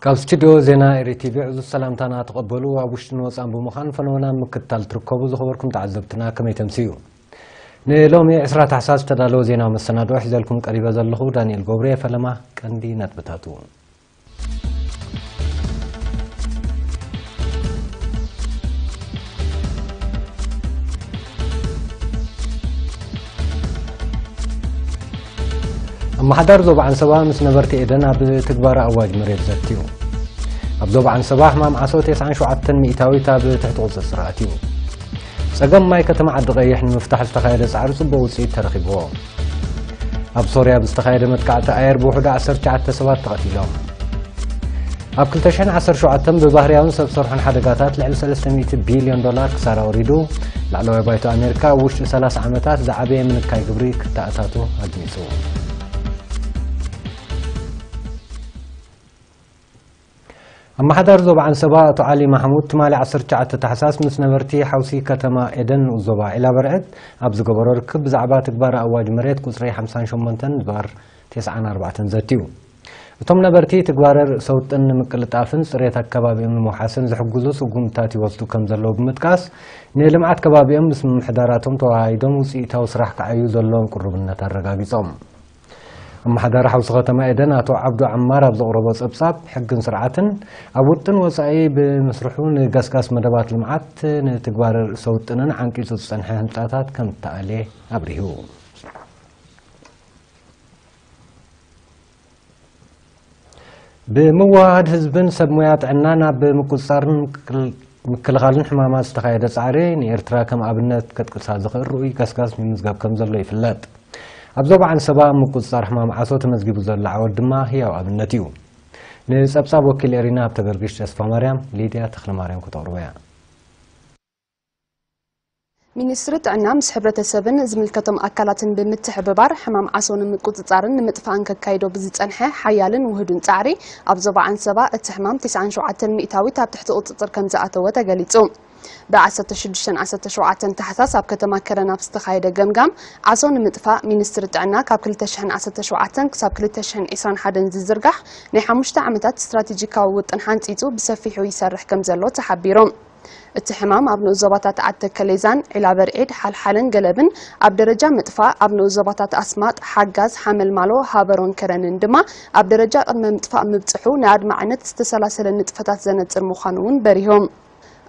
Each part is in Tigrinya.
ካብ ስቱዲዮ ዜና ኤሪ ቲቪ ዕዙዝ ሰላምታና ተቐበሉ። ኣብ ውሽጥን ወጻን ብምዃን ፈነወና ምክትታል ትርከቡ ዝኸበርኩም ተዓዘብትና ከመይ ተምስዩ? ንሎሚ ዕስራ ታሕሳስ ዝተዳለወ ዜናዊ መሰናድኦ ሒዘልኩም ቀሪበ ዘለኹ ዳንኤል ገብሬ። ፈለማ ቀንዲ ነጥብታቱ። ኣመሓዳሪ ዞባ ዓንሰባ ምስ ነበርቲ ኤደን ኣብ ትግባረ ኣዋጅ መሬት ዘትዩ። ኣብ ዞባ ዓንሰባ ሕማም ዓሶ ተስዓን ሸውዓተን ሚእታዊት ኣብ ትሕቲ ቁጽጽር ኣትዩ። ጸገም ማይ ከተማ ዓዲ ቀይሕ ንምፍታሕ ዝተኻየደ ጻዕሪ ጽቡቕ ውጽኢት ተረኺብዎ። ኣብ ሶርያ ብዝተኻየደ መጥቃዕቲ ኣየር ብውሕዱ ዓሰርተ ትሽዓተ ሰባት ተቐቲሎም። ኣብ ክልተ ሽሕን ዓሰርተ ሸውዓተን ብባህርያውን ሰብ ሰርሖን ሓደጋታት ልዕሊ ሰለስተ ሚእቲ ቢልዮን ዶላር ክሳራ ወሪዱ። ላዕለዋይ ባይቶ ኣሜሪካ ኣብ ውሽጢ ሰላሳ ዓመታት ዝዓበየ ምንካይ ግብሪ ክተኣታቶ ኣድሚጹ። ኣመሓዳሪ ዞባ ዓንሰባ ኣቶ ዓሊ ማሕሙድ ትማሊ ዓሰርተ ትሽዓተ ታሕሳስ ምስ ነበርቲ ሓውሲ ከተማ ኤደን ንኡስ ዞባ ዒላ በርዕድ ኣብ ዝገበሮ ርክብ ብዛዕባ ትግባረ ኣዋጅ መሬት ቁጽሪ ሓምሳን ሸሞንተን ንባር ተስዓን ኣርባዕተን ዘትዩ። እቶም ነበርቲ ትግባረ ርእሰ ውጥን ንምቅልጣፍን ጽሬት ኣከባቢኦም ንምውሓስን ዝሕግዙ ስጉምትታት ይወስዱ ከም ዘለዉ ብምጥቃስ፣ ንልምዓት ከባቢኦም ምስ ምምሕዳራቶም ተወሃሂዶም ውጽኢታዊ ስራሕ ክዓዩ ዘለዎም ቅሩብነት ኣረጋጊጾም። ኣመሓዳሪ ሓውሲ ከተማ ኤደን ኣቶ ዓብዱ ዓማር ኣብ ዘቕረቦ ጸብጻብ፣ ሕግን ስርዓትን ኣብ ውጥን ወጻኢ ብምስርሑ ንገስጋስ መደባት ልምዓት ንትግባረ ርእሰ ውጥንን ዓንቂጹ ዝጸንሐ ህንጻታት ከም እተኣልየ ኣብሪሁ። ብምውህሃድ ህዝብን ሰብ ሞያ ጥዕናን ኣብ ምቁጽጻርን ምክል-፣ ምክልኻልን ሕማማት ዝተኻየደ ጻዕሪ ንኤርትራ ከም ኣብነት ከጥቅሳ ዝኽእል ርኡይ ገስጋስ ምምዝጋብ ከም ዘሎ ይፍለጥ። ኣብ ዞባ ዓንሰባ ኣብ ምቁጽጻር ሕማም ዓሶ ተመዝጊቡ ዘሎ ዓወት ድማ ህያው ኣብነት እዩ። ንጸብጻብ ወኪል ኤሪና ሃብተገርግሽ ተስፋማርያም ሊድያ ተኽለማርያም ከተቕርቦ እያ። ሚኒስትሪ ጥዕና ምስ ሕብረተሰብን ዝምልከቶም ኣካላትን ብምትሕብባር ሕማም ዓሶ ንምቁጽጻርን ንምጥፋእን ከካይዶ ብዝጸንሐ ሓያልን ውሁድን ጻዕሪ ኣብ ዞባ ዓንሰባ እቲ ሕማም ተስዓን ሸውዓተን ሚእታዊት ኣብ ትሕቲ ቁጽጽር ከም ዝኣተወ ተገሊጹ። ብ ዓሰርተ ሽዱሽተን ዓሰርተ ሸውዓተን ታሕሳስ ኣብ ከተማ ከረን ኣብ ዝተኻየደ ገምጋም ዓሶ ንምጥፋእ ሚኒስትሪ ጥዕና ካብ ክልተ ሽሕን ዓሰርተ ሸውዓተን ክሳብ ክልተ ሽሕን ዕስራን ሓደን ዝዝርጋሕ ናይ ሓሙሽተ ዓመታት ስትራቴጂካዊ ውጥን ሓንጺጹ ብሰፊሑ ይሰርሕ ከም ዘሎ ተሓቢሩ። እቲ ሕማም ኣብ ንኡስ ዞባታት ዓዲ ተከሌዛን ዒላ በርዒድ፣ ሓልሓልን ገለብን ኣብ ደረጃ ምጥፋእ፣ ኣብ ንኡስ ዞባታት ኣስማጥ፣ ሓጋዝ፣ ሓመልማሎ፣ ሃበሮን ከረንን ድማ ኣብ ደረጃ ቅድመ ምጥፋእ ምብጽሑ ንኣድማዕነት ዝተሰላሰለ ንጥፈታት ዘነጽር ምዃኑ እውን በሪሆም።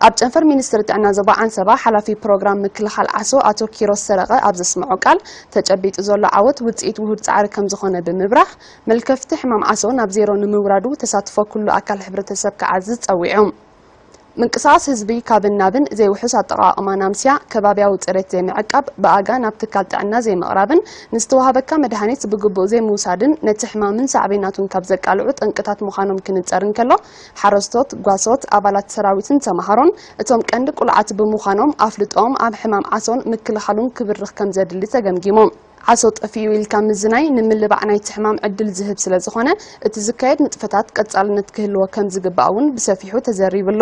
ኣብ ጨንፈር ሚኒስትሪ ጥዕና ዞባ ዓንሰባ ሓላፊ ፕሮግራም ምክልኻል ዓሶ ኣቶ ኪሮስ ሰረቐ ኣብ ዘስምዖ ቃል፣ ተጨቢጡ ዘሎ ዓወት ውጽኢት ውሁድ ጻዕሪ ከም ዝኾነ ብምብራህ፣ መልከፍቲ ሕማም ዓሶ ናብ ዜሮ ንምውራዱ ተሳትፎ ኩሉ ኣካል ሕብረተሰብ ክዓዝዝ ጸዊዑ። ምንቅስቓስ ህዝቢ ካብን ናብን፣ ዘይውሑስ ኣጠቓቕማ ናምስያ፣ ከባብያዊ ጽሬት ዘይምዕቃብ፣ ብኣጋ ናብ ትካል ጥዕና ዘይምቕራብን ንዝተዋህበካ መድሃኒት ብግቡእ ዘይምውሳድን ነቲ ሕማምን ሳዕቤናቱን ካብ ዘቃልዑ ጠንቅታት ምዃኖም ክንጸር እንከሎ፣ ሓረስቶት፣ ጓሶት፣ ኣባላት ሰራዊትን ተመሃሮን እቶም ቀንዲ ቁልዓት ብምዃኖም ኣፍልጦኦም ኣብ ሕማም ዓሶን ምክልኻሉን ክብርኽ ከም ዘድሊ ተገምጊሙ። ዓሶ ጠፊኡ ኢልካ ምዝናይ ንምልባዕ ናይቲ ሕማም ዕድል ዝህብ ስለ ዝኾነ፣ እቲ ዝካየድ ንጥፈታት ቀጻልነት ክህልዎ ከም ዝግባእ እውን ብሰፊሑ ተዘሪብሉ።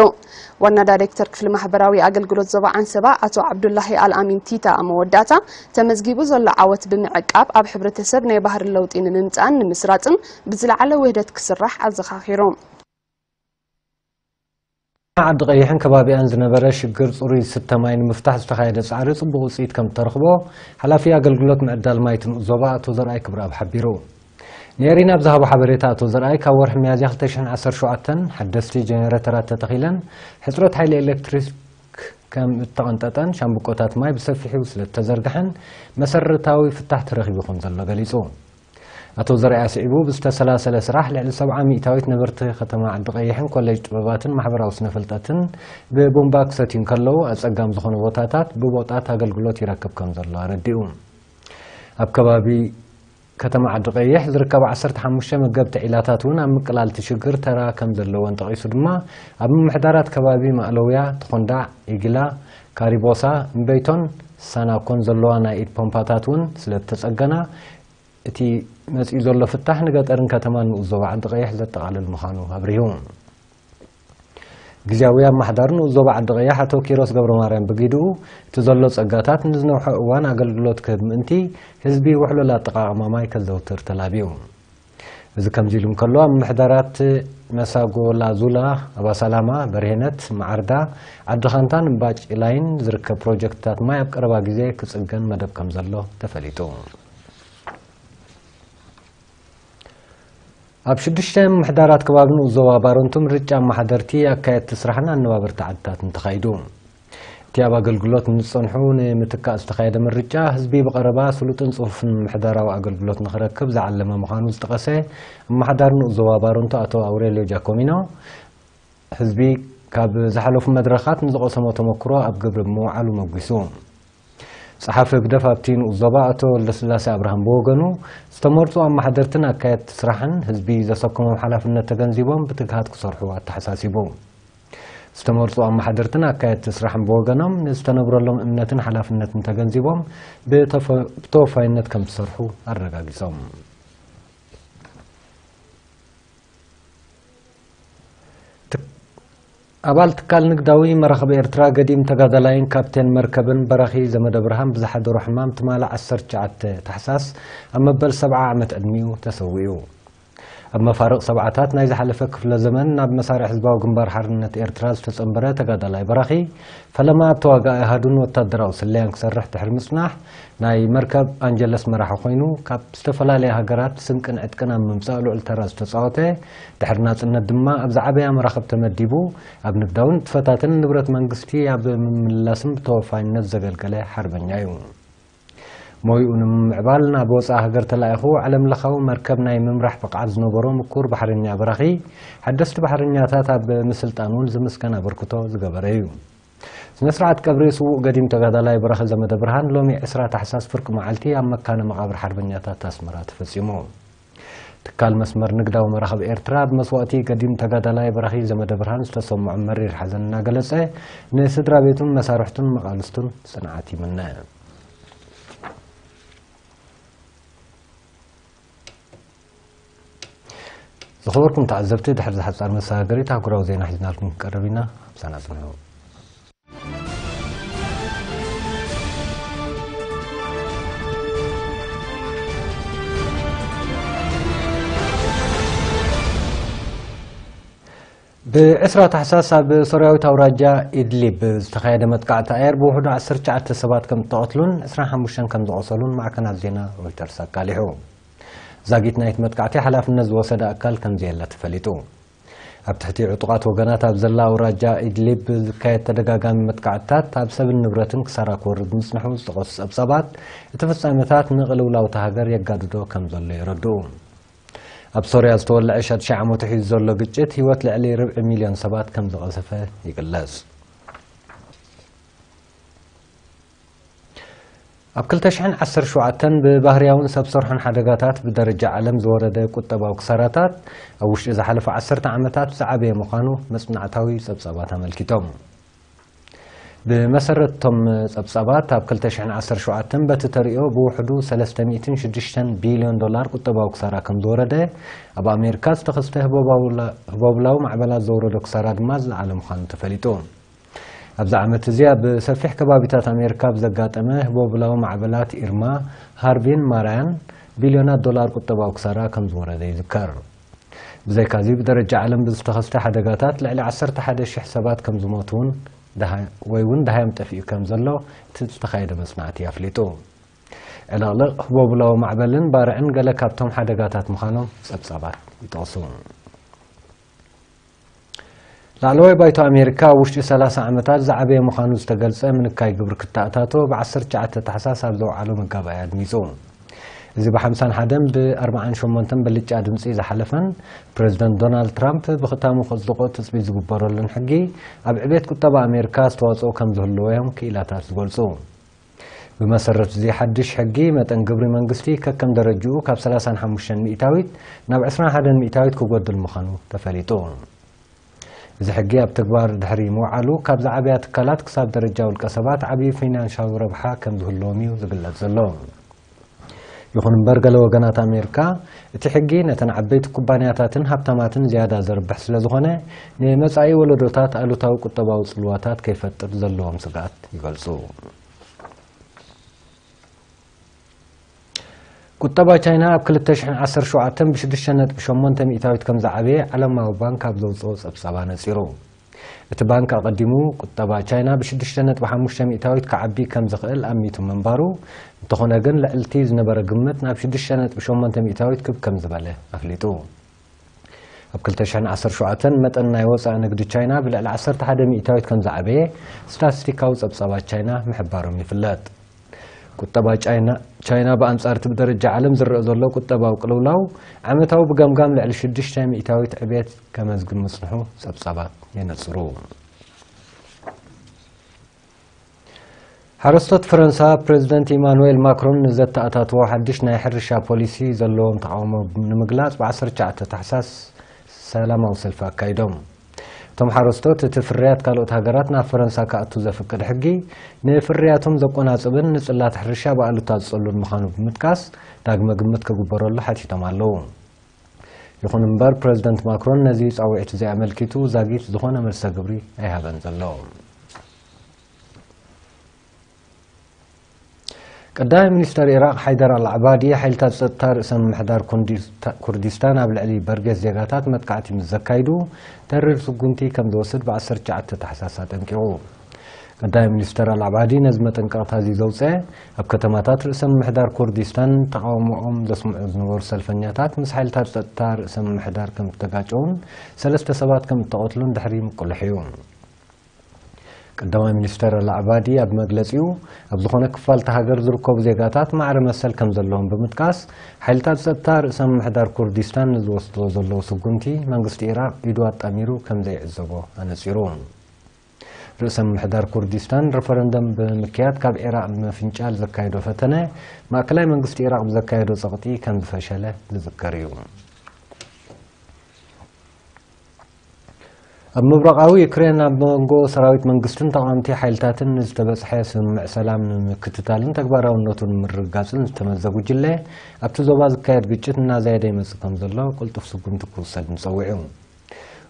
ዋና ዳይሬክተር ክፍሊ ማሕበራዊ ኣገልግሎት ዞባ ዓንሰባ ኣቶ ዓብዱላሂ ኣልኣሚን ቲታ ኣብ መወዳእታ፣ ተመዝጊቡ ዘሎ ዓወት ብምዕቃብ ኣብ ሕብረተሰብ ናይ ባህሪ ለውጢ ንምምጻእን ንምስራጽን ብዝለዓለ ውህደት ክስራሕ ኣዘኻኺሩ። ዓዲ ቀይሕን ከባቢኣን ዝነበረ ሽግር ጽሩይ ዝስተ ማይ ንምፍታሕ ዝተኻየደ ጻዕሪ ጽቡቕ ውጽኢት ከም እተረኽቦ ሓላፊ ኣገልግሎት ምዕዳል ማይ እቲ ንኡስ ዞባ ኣቶ ዘርኣይ ክብረኣብ ሓቢሩ። ንኤሪና ኣብ ዝሃቦ ሓበሬታ ኣቶ ዘርኣይ፣ ካብ ወርሒ ሚያዝያ ክልተ ሽሕን ዓሰርተ ሸውዓተን ሓደስቲ ጀነሬተራት ተተኺለን፣ ሕጽረት ሓይሊ ኤሌክትሪክ ከም እተቐንጠጠን ሻምብቆታት ማይ ብሰፊሑ ስለ እተዘርግሐን መሰረታዊ ፍታሕ ተረኺቡ ከም ዘሎ ገሊጹ። ኣቶ ዘርኣይ ኣስዒቡ፣ ብዝተሰላሰለ ስራሕ ልዕሊ ሰብዓ ሚእታዊት ነበርቲ ከተማ ዓዲ ቀይሕን ኮሌጅ ጥበባትን ማሕበራዊ ስነ ፍልጠትን ብቡምባ ክሰትዩ እንከለዉ፣ ኣጸጋም ዝኾኑ ቦታታት ብቦጣት ኣገልግሎት ይረክብ ከም ዘሎ ኣረዲኡ። ኣብ ከባቢ ከተማ ዓዲ ቀይሕ ዝርከባ ዓሰርተ ሓሙሽተ መገብቲ ዒላታት እውን ኣብ ምቅላል እቲ ሽግር ተራ ከም ዘለወን ጠቒሱ ድማ፣ ኣብ ምምሕዳራት ከባቢ ማእለውያ፣ ተኾንዳዕ፣ ኢግላ፣ ካሪቦሳ፣ እምበይቶን ሳናኮን ዘለዋ ናይ ኢድ ፖምፓታት እውን ስለ እተጸገና፣ እቲ መጺኡ ዘሎ ፍታሕ ንገጠርን ከተማን ንኡስ ዞባ ዓዲ ቀይሕ ዘጠቓልል ምዃኑ ኣብሪሁ። ግዝያዊ ኣመሓዳሪ ንኡስ ዞባ ዓዲ ቀይሕ ኣቶ ኪሮስ ገብረማርያም ብጊድኡ፣ እቲ ዘሎ ጸጋታት ንዝነውሐ እዋን ኣገልግሎት ክህብ ምእንቲ ህዝቢ ውሕሉል ኣጠቓቕማ ማይ ከዘውትር ተላብዩ። እዚ ከምዚ ኢሉ እንከሎ፣ ኣብ ምምሕዳራት መሳጎላ ዙላ፣ ኣባሳላማ፣ በርሄነት፣ መዓርዳ፣ ዓዲ ኻንታን እምባጭ ላይን ዝርከብ ፕሮጀክትታት ማይ ኣብ ቀረባ ግዜ ክጽገን መደብ ከም ዘሎ ተፈሊጡ። ኣብ ሽዱሽተ ምሕዳራት ከባቢ ንኡስ ዞባ ባረንቱ ምርጫ ኣመሓደርቲ፣ ኣካየድቲ ስራሕን ኣነባበርቲ ዓድታትን ተኻይዱ። እቲ ኣብ ኣገልግሎት ንዝጸንሑ ንምትካእ ዝተኻየደ ምርጫ፣ ህዝቢ ብቐረባ ስሉጥን ጽፉፍን ምሕዳራዊ ኣገልግሎት ንኽረክብ ዝዓለመ ምዃኑ ዝጠቐሰ ኣመሓዳሪ ንኡስ ዞባ ባረንቱ ኣቶ ኣውሬልዮ ጃኮሚኖ፣ ህዝቢ ካብ ዝሓለፉ መድረኻት ንዝቐሰሞ ተመክሮ ኣብ ግብሪ ብምውዓሉ መጒሱ። ጸሓፊ ህግደፍ ኣብቲ ንኡስ ዞባ ኣቶ ወልደስላሴ ኣብርሃም ብወገኑ፣ ዝተመርጹ ኣመሓደርትን ኣካየድቲ ስራሕን ህዝቢ ዘሰከሞም ሓላፍነት ተገንዚቦም ብትግሃት ክሰርሑ ኣተሓሳሲቡ። ዝተመርጹ ኣመሓደርትን ኣካየድቲ ስራሕን ብወገኖም፣ ንዝተነብረሎም እምነትን ሓላፍነትን ተገንዚቦም ብተፈ-፣ ብተወፋይነት ከም ዝሰርሑ ኣረጋጊጾም። ትክ-፣ ኣባል ትካል ንግዳዊ መራኽብ ኤርትራ፣ ገዲም ተጋዳላይን ካፕቴን መርከብን በራኺ ዘመደ ብርሃን ብዝሓደሮ ሕማም ትማሊ ዓሰርተ ትሽዓተ ታሕሳስ ኣብ መበል ሰብዓ ዓመት ዕድሚኡ ተሰዊኡ። ኣብ መፋርቕ ሰብዓታት ናይ ዝሓለፈ ክፍለ ዘመን ናብ መሳርዕ ህዝባዊ ግንባር ሓርነት ኤርትራ ዝተጸንበረ ተጋዳላይ በራኺ፣ ፈለማ ኣብ ተዋጋኢ ኣሃዱን ወታደራዊ ስለያን ክሰርሕ ድሕሪ ምጽናሕ፣ ናይ መርከብ ኣንጀለስ መራሒ ኮይኑ፣ ካብ ዝተፈላለያ ሃገራት ስንቅን ዕጥቅን ኣብ ምምጻእ ልዑል ተራ ዝተጻወተ፣ ድሕሪ ናጽነት ድማ ኣብ ዝዓበያ መራኽብ ተመዲቡ፣ ኣብ ንግዳዊ ንጥፈታትን ንብረት መንግስቲ ኣብ ምምላስን ብተወፋይነት ዘገልገለ ሓርበኛ እዩ። ሞይኡ ንምምዕባል ናብ ወጻኢ ሃገር ተላኢኹ፣ ዓለም ለኻዊ መርከብ ናይ ምምራሕ ብቕዓት ዝነበሮ ምኩር ባሕረኛ በራኺ፣ ሓደስቲ ባሕረኛታት ኣብ ምስልጣን እውን ዝምስገን ኣበርክቶ ዝገበረ እዩ። ስነ ስርዓት ቀብሪ ስዉእ ገዲም ተጋዳላይ በራኺ ዘመደ ብርሃን ሎሚ ዕስራ ታሕሳስ ፍርቂ መዓልቲ ኣብ መካነ መቓብር ሓርበኛታት ኣስመራ ተፈጺሙ። ትካል መስመር ንግዳዊ መራኽብ ኤርትራ፣ ብመስዋእቲ ገዲም ተጋዳላይ በራኺ ዘመደ ብርሃን ዝተሰምዖ መሪር ሓዘን እናገለጸ፣ ንስድራ ቤቱን መሳርሕቱን መቓልስቱን ጽንዓት ይምነ። ዝኸበርኩም ተዓዘብቲ፣ ድሕሪ ዝሓጻር መሰጋገሪት ኣህጉራዊ ዜና ሒዝናልኩም ክንቀርብ ኢና። ምሳና ጽንሑ። ብዕስራ ታሕሳስ ኣብ ሶርያዊት ኣውራጃ ኢድሊብ ዝተኻየደ መጥቃዕቲ ኣየር ብውሕዱ ዓሰርተ ትሽዓተ ሰባት ከም እተቐትሉን ዕስራን ሓሙሽተን ከም ዝቖሰሉን ማዕከናት ዜና ሮይተርስ ኣቃሊሑ። ዛጊት ናይቲ መጥቃዕቲ ሓላፍነት ዝወሰደ ኣካል ከም ዘየለ ተፈሊጡ። ኣብ ትሕቲ ዕጡቓት ወገናት ኣብ ዘላ ኣውራጃ ኢድሊብ ዝካየድ ተደጋጋሚ መጥቃዕትታት ኣብ ሰብን ንብረትን ክሳራ ክወርድ ምጽንሑ ዝጠቐሱ ጸብጻባት፣ እቲ ፍጻመታት ንቕልውላው እታ ሃገር የጋድዶ ከም ዘሎ የረድኡ። ኣብ ሶርያ ዝተወልዐ ሸድሻይ ዓመቱ ሒዙ ዘሎ ግጭት ህይወት ልዕሊ ርብዒ ሚልዮን ሰባት ከም ዝቐሰፈ ይግለጽ። ኣብ ክልተ ሽሕን ዓሰርተ ሸውዓተን ብባህርያውን ሰብ ሰርሖን ሓደጋታት ብደረጃ ዓለም ዝወረደ ቁጠባዊ ክሳራታት ኣብ ውሽጢ ዝሓለፉ ዓሰርተ ዓመታት ዝዓበየ ምዃኑ መጽናዕታዊ ጸብጻባት ኣመልኪቶም። ብመሰረት እቶም ጸብጻባት፣ ኣብ ክልተ ሽሕን ዓሰርተ ሸውዓተን በቲ ተርእዮ ብውሕዱ ሰለስተ ሚእትን ሽዱሽተን ቢልዮን ዶላር ቁጠባዊ ክሳራ ከም ዝወረደ፣ ኣብ ኣሜሪካ ዝተኸስተ ህቦባውላ-፣ ህቦብላዊ ማዕበላት ዘውረዶ ክሳራ ድማ ዝለዓለ ምዃኑ ተፈሊጡ። ኣብዚ ዓመት እዚ ኣብ ሰፊሕ ከባቢታት ኣሜሪካ ብዘጋጠመ ህቦብላዊ ማዕበላት ኢርማ፣ ሃርቪን ማራያን ቢልዮናት ዶላር ቁጠባዊ ክሳራ ከም ዝወረደ ይዝከር። ብዘይካዚ፣ ብደረጃ ዓለም ብዝተኸስተ ሓደጋታት ልዕሊ ዓሰርተ ሓደ ሽሕ ሰባት ከም ዝሞቱ እውን ደሃ-፣ ወይ እውን ደሃዮም ጠፊኡ ከም ዘሎ እቲ ዝተኻየደ መጽናዕቲ ኣፍሊጡ። ዕልቕልቕ፣ ህቦብላዊ ማዕበልን ባርዕን ገለ ካብቶም ሓደጋታት ምዃኖም ጸብጻባት ይጠቕሱ። ላዕለዋይ ባይቶ ኣሜሪካ ኣብ ውሽጢ ሰላሳ ዓመታት ዝዓበየ ምዃኑ ዝተገልጸ ምንካይ ግብሪ ክተኣታቶ ብ ዓሰርተ ትሽዓተ ታሕሳስ ኣብ ዘውዓሎ መጋባእያ ኣድሚጹ። እዚ ብ ሓምሳን ሓደን ብ ኣርባዓን ሸሞንተን ብልጫ ድምጺ ዝሓለፈን ፕረዚደንት ዶናልድ ትራምፕ ብኽታሙ ከጽድቖ ትጽቢት ዝግበረሉን ሕጊ፣ ኣብ ዕቤት ቁጠባ ኣሜሪካ ኣስተዋጽኦ ከም ዝህልዎ እዮም ክኢላታት ዝገልጹ። ብመሰረት እዚ ሓድሽ ሕጊ፣ መጠን ግብሪ መንግስቲ ከከም ደረጅኡ ካብ ሰላሳን ሓሙሽተን ሚእታዊት ናብ ዕስራን ሓደን ሚእታዊት ክጎድል ምዃኑ ተፈሊጡ። እዚ ሕጊ ኣብ ተግባር ድሕሪ ምውዓሉ፣ ካብ ዝዓበያ ትካላት ክሳብ ደረጃ ውልቀ ሰባት ዓብዪ ፊናንሻዊ ረብሓ ከም ዝህልዎም እዩ ዝግለጽ ዘሎ። ይኹን እምበር፣ ገለ ወገናት ኣሜሪካ፣ እቲ ሕጊ ነተን ዓበይቲ ኩባንያታትን ሃብታማትን ዝያዳ ዘርብሕ ስለ ዝኾነ፣ ንመጻኢ ወለዶታት ኣሉታዊ ቁጠባዊ ጽልዋታት ከይፈጥር ዘለዎም ስግኣት ይገልጹ። ቁጠባ ቻይና ኣብ ክልተ ሽሕን ዓሰርተ ሸውዓተን ብሽዱሽተ ነጥቢ ሸሞንተ ሚእታዊት ከም ዝዓበየ ዓለማዊ ባንክ ኣብ ዘውፅኦ ፀብፃብ ኣነፂሩ። እቲ ባንክ ኣቐዲሙ ቁጠባ ቻይና ብሽዱሽተ ነጥቢ ሓሙሽተ ሚእታዊት ክዓቢ ከም ዝኽእል ኣሚቱ ምንባሩ፣ እንተኾነ ግን ልዕሊ እቲ ዝነበረ ግምት ናብ ሽዱሽተ ነጥቢ ሸሞንተ ሚእታዊት ክብ ከም ዝበለ ኣፍሊጡ። ኣብ ክልተ ሽሕን ዓሰርተ ሸውዓተን መጠን ናይ ወፃኢ ንግዲ ቻይና ብልዕሊ ዓሰርተ ሓደ ሚእታዊት ከም ዝዓበየ ስታቲስቲካዊ ፀብፃባት ቻይና ምሕባሮም ይፍለጥ። ቁጠባ ቻይና ቻይና ብኣንጻር እቲ ብደረጃ ዓለም ዝረአ ዘሎ ቁጠባዊ ቅልውላው ዓመታዊ ብገምጋም ልዕሊ ሽዱሽተ ሚእታዊት ዕብየት ከመዝግብ ምጽንሑ ጸብጻባት የነጽሩ። ሓረስቶት ፈረንሳ ፕረዚደንት ኢማኑኤል ማክሮን ንዘተኣታትዎ ሓድሽ ናይ ሕርሻ ፖሊሲ ዘለዎም ተቓውሞ ንምግላጽ ብ ዓሰርተ ትሽዓተ ታሕሳስ ሰላማዊ ሰልፊ ኣካይዶም። እቶም ሓረስቶት እቲ ፍርያት ካልኦት ሃገራት ናብ ፈረንሳ ክኣቱ ዘፍቅድ ሕጊ ንፍርያቶም ዘቆናጽብን ንጽላት ሕርሻ ብኣሉታ ዝጸሉን ምዃኑ ብምጥቃስ ዳግመ ግምት ክግበረሉ ሓቲቶም ኣለዉ። ይኹን እምበር ፕረዚደንት ማክሮን ነዚ ጻውዒት እዚ ኣመልኪቱ ዛጊት ዝኾነ መልሰ ግብሪ ኣይሃበን ዘሎ። ቀዳማይ ሚኒስተር ኢራቕ ሓይደር ኣልዓባዲ ሓይልታት ጸጥታ ርእሰ ምምሕዳር ኩንዲስታ- ኩርዲስታን ኣብ ልዕሊ በርጌስ ዜጋታት መጥቃዕቲ ምስ ዘካይዱ ተሪር ስጉምቲ ከም ዝወስድ ብ ዓሰርተ ትሽዓተ ታሕሳስ ኣጠንቂቑ። ቀዳማይ ሚኒስተር ኣልዓባዲ ነዚ መጠንቀቕታ እዚ ዘውፅአ ኣብ ከተማታት ርእሰ ምምሕዳር ኩርዲስታን ተቓውሞኦም ዘስምዑ ዝነበሩ ሰልፈኛታት ምስ ሓይልታት ጸጥታ ርእሰ ምምሕዳር ከም ዝተጋጨውን ሰለስተ ሰባት ከም እተቐትሉን ድሕሪ ምቁልሕ እዩ። ቀዳማይ ሚኒስተር ኣልዓባዲ ኣብ መግለጺኡ ኣብ ዝኾነ ክፋል እታ ሃገር ዝርከቡ ዜጋታት ማዕረ መሰል ከም ዘለዎም ብምጥቃስ ሓይልታት ጸጥታ ርእሰ ምምሕዳር ኩርዲስታን ንዝወስድዎ ዘለዉ ስጉምቲ መንግስቲ ኢራቕ ኢዱ ኣጣሚሩ ከም ዘይዕዘቦ ኣነጺሩ። ርእሰ ምምሕዳር ኩርዲስታን ረፈረንደም ብምክያድ ካብ ኢራቕ ንምፍንጫል ዘካየዶ ፈተነ ማእከላይ መንግስቲ ኢራቕ ብዘካየዶ ጸቕጢ ከም ዝፈሸለ ዝዝከር እዩ። ኣብ ምብራቓዊ ዩክሬን ኣብ መንጎ ሰራዊት መንግስትን ተቓወምቲ ሓይልታትን ንዝተበጽሐ ስምምዕ ሰላም ንምክትታልን ተግባራውነቱ ንምርግጋጽን ዝተመዘ ጉጅለ ኣብቲ ዞባ ዝካየድ ግጭት እናዛየደ ይመጽእ ከም ዘሎ ቅልጡፍ ስጉምቲ ክውሰድን ጸዊዑ።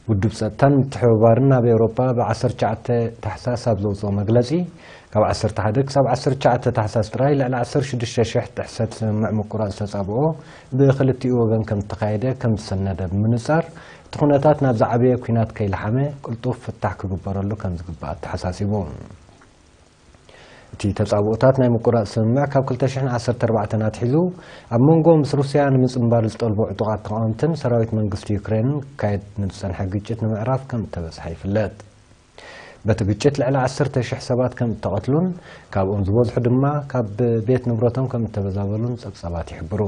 ውድብ ጸጥታን ምትሕብባርን ኣብ ኤውሮጳ ብ ዓሰርተ ትሽዓተ ታሕሳስ ኣብ ዘውጽኦ መግለጺ ካብ ዓሰርተ ሓደ ክሳብ ዓሰርተ ትሽዓተ ታሕሳስ ጥራይ ልዕሊ ዓሰርተ ሽዱሽተ ሽሕ ጥሕሰት ስምምዕ ምቁራጽ ተጻብኦ ብክልቲኡ ወገን ከም እተኻየደ ከም ዝሰነደ ብምንጻር እቲ ኩነታት ናብ ዝዓበየ ኲናት ከይለሓመ ቅልጡፍ ፍታሕ ክግበረሉ ከም ዝግባእ ኣተሓሳሲቡ። እቲ ተጻብኦታት ናይ ምቁራጽ ስምምዕ ካብ ክልተ ሽሕን ዓሰርተ ኣርባዕተን ኣትሒዙ ኣብ መንጎ ምስ ሩስያ ንምጽንባር ዝጠልቡ ዕጡቓት ተቓወምትን ሰራዊት መንግስቲ ዩክሬንን ክካየድ ንዝጸንሐ ግጭት ንምዕራፍ ከም እተበጽሐ ይፍለጥ። በቲ ግጭት ልዕሊ ዓሰርተ ሽሕ ሰባት ከም እተቐትሉን ካብኦም ዝበዝሑ ድማ ካብ ቤት ንብረቶም ከም እተበዛበሉን ጸብጻባት ይሕብሩ።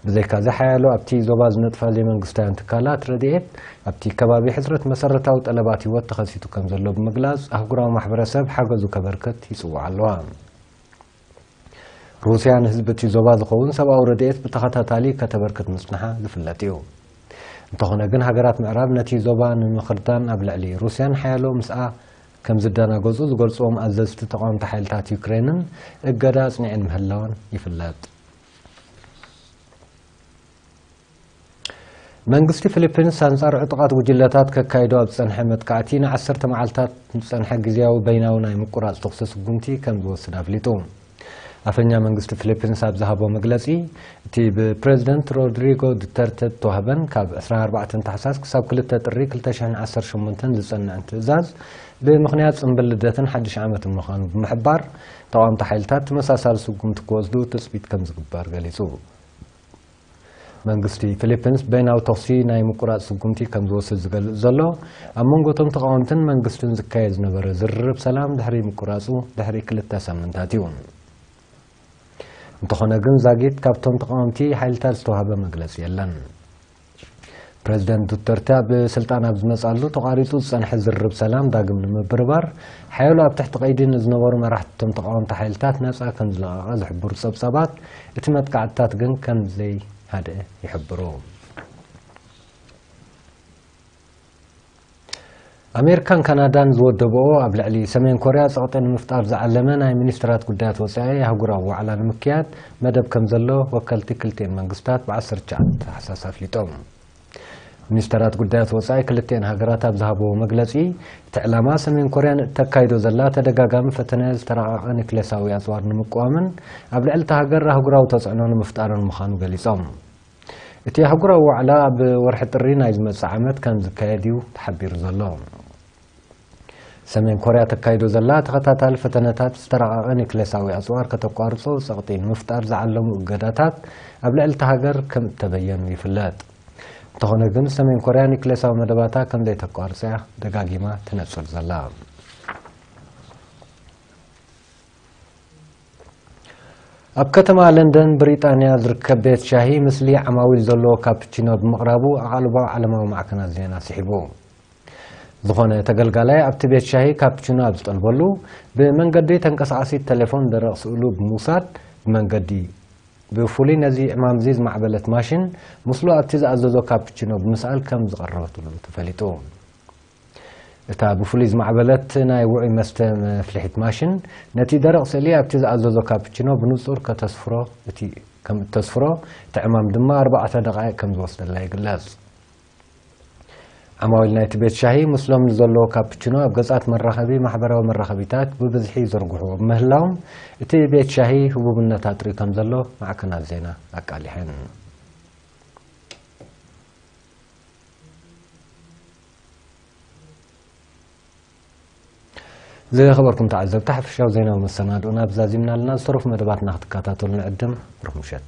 ብዘይካዚ ሓያሎ ኣብቲ ዞባ ዝነጥፋ ዘይመንግስታውያን ትካላት ረድኤት ኣብቲ ከባቢ ሕጽረት መሰረታዊ ጠለባት ህይወት ተኸሲቱ ከም ዘሎ ብምግላጽ ኣህጉራዊ ማሕበረሰብ ሓገዙ ከበርክት ይጽውዓ ኣለዋ። ሩስያ ንህዝቢ እቲ ዞባ ዝኸውን ሰብኣዊ ረድኤት ብተኸታታሊ ከተበርክት ምጽንሓ ዝፍለጥ እዩ። እንተኾነ ግን ሃገራት ምዕራብ ነቲ ዞባ ንምኽርዳን ኣብ ልዕሊ ሩስያን ሓያሎ ምስኣ ከም ዝደናገጹ ዝገልጽዎም ኣዘዝቲ ተቓወምቲ ሓይልታት ዩክሬንን እገዳ ኣጽኒዐን ምህላወን ይፍለጥ። መንግስቲ ፊሊፒንስ ኣንጻር ዕጡቓት ጉጅለታት ከካይዶ ኣብ ዝጸንሐ መጥቃዕቲ ንዓሰርተ መዓልታት ዝጸንሐ ግዝያዊ በይናዊ ናይ ምቁራጽ ተኹሲ ስጉምቲ ከም ዝወስድ ኣፍሊጡ። ኣፈኛ መንግስቲ ፊሊፒንስ ኣብ ዝሃቦ መግለጺ፣ እቲ ብፕረዚደንት ሮድሪጎ ዱተርተ ዝተዋህበን ካብ ዕስራን ኣርባዕተን ታሕሳስ ክሳብ ክልተ ጥሪ ክልተ ሽሕን ዓሰርተ ሸሞንተን ዝጸንዐን ትእዛዝ ብምኽንያት ጽምብል ልደትን ሓድሽ ዓመትን ምዃኑ ብምሕባር፣ ተቓወምቲ ሓይልታት ተመሳሳሊ ስጉምቲ ክወስዱ ትጽቢት ከም ዝግበር ገሊጹ። መንግስቲ ፊሊፒንስ በይናዊ ተኹሲ ናይ ምቁራጽ ስጉምቲ ከም ዝወስድ ዝገልጽ ዘሎ፣ ኣብ መንጎ እቶም ተቓወምትን መንግስትን ዝካየድ ዝነበረ ዝርርብ ሰላም ድሕሪ ምቁራጹ ድሕሪ ክልተ ሳምንታት እዩ። እንተኾነ ግን ዛጊት ካብቶም ተቓወምቲ ሓይልታት ዝተዋህበ መግለጺ የለን። ፕረዚደንት ዱተርተ ኣብ ስልጣን ኣብ ዝመጻሉ ተቋሪጹ ዝጸንሐ ዝርርብ ሰላም ዳግም ንምብርባር ሓያሎ ኣብ ትሕቲ ቀይዲ ንዝነበሩ መራሕቲ እቶም ተቓወምቲ ሓይልታት ናጻ ከም ዝለቐቐ ዝሕብሩ ጸብጻባት፣ እቲ መጥቃዕትታት ግን ከም ዘይሃደአ ይሕብሩ። ኣሜሪካን ካናዳን ዝወደብኦ ኣብ ልዕሊ ሰሜን ኮርያ ጸቕጢ ንምፍጣር ዝዓለመ ናይ ሚኒስትራት ጉዳያት ወጻኢ ኣህጉራዊ ዋዕላ ንምክያድ መደብ ከም ዘሎ ወከልቲ ክልቲኤን መንግስታት ብ ዓሰርተ ትሽዓተ ታሕሳስ ኣፍሊጦም። ሚኒስተራት ጉዳያት ወጻኢ ክልቲኤን ሃገራት ኣብ ዝሃብዎ መግለጺ፣ እቲ ዕላማ ሰሜን ኮርያ ንእተካይዶ ዘላ ተደጋጋሚ ፈተነ ዝተራቐቐ ኒክሌሳዊ ኣጽዋር ንምቅዋምን ኣብ ልዕሊ እታ ሃገር ኣህጉራዊ ተጽዕኖ ንምፍጣርን ምዃኑ ገሊጾም። እቲ ኣህጉራዊ ዋዕላ ኣብ ወርሒ ጥሪ ናይ ዝመጽእ ዓመት ከም ዝካየድ እዩ ተሓቢሩ ዘሎ። ሰሜን ኮርያ ተካይዶ ዘላ ተኸታታሊ ፈተነታት ዝተራቐቐ ኒክሌሳዊ ኣጽዋር ከተቋርጾ ጸቕጢ ንምፍጣር ዝዓለሙ እገዳታት ኣብ ልዕሊ እታ ሃገር ከም እተበየኑ ይፍለጥ። እንተኾነ ግን ሰሜን ኮርያ ኒክሌሳዊ መደባታ ከም ዘይተቋርጽ እያ ደጋጊማ ትነጽር ዘላ። ኣብ ከተማ ለንደን ብሪጣንያ ዝርከብ ቤት ሻሂ ምስሊ ዓማዊል ዘለዎ ካፕቺኖ ብምቕራቡ ኣቓልቦ ዓለማዊ ማዕከናት ዜና ስሒቡ። ዝኾነ ተገልጋላይ ኣብቲ ቤት ሻሂ ካፕቺኖ ኣብ ዝጠልበሉ፣ ብመንገዲ ተንቀሳቓሲት ቴሌፎን ደረቕ ስእሉ ብምውሳድ፣ ብመንገዲ ብፍሉይ ነዚ ዕማም እዚ ዝማዕበለት ማሽን ምስሉ ኣብቲ ዝኣዘዞ ካፕቺኖ ብምስኣል ከም ዝቐረበትሉ ተፈሊጡ። እታ ብፍሉይ ዝማዕበለት ናይ ውዑይ መስተ መፍልሒት ማሽን ነቲ ደረቕ ስእሊ ኣብቲ ዝኣዘዞ ካፕቺኖ ብንጹር ከተስፍሮ እቲ ከም እተስፍሮ፣ እቲ ዕማም ድማ ኣርባዕተ ደቓይቕ ከም ዝወስደላ ይግለጽ። ዓማዊል ናይቲ ቤት ሻሂ ምስሎም ንዘለዎ ካፕቺኖ ኣብ ገጻት መራኸቢ ማሕበራዊ መራኸቢታት ብብዝሒ ይዝርግሕዎ ብምህላዎም፣ እቲ ቤት ሻሂ ህቡብነት ኣጥርዩ ከም ዘሎ ማዕከናት ዜና ኣቃሊሐን። ዝኸበርኩም ተዓዘብቲ፣ ሓፈሻዊ ዜናዊ መሰናድኦና ብዛዚምና ኣለና። ዝተረፉ መደባትና ክትከታተሉ ንዕድም። ብሩኽ ምሸት።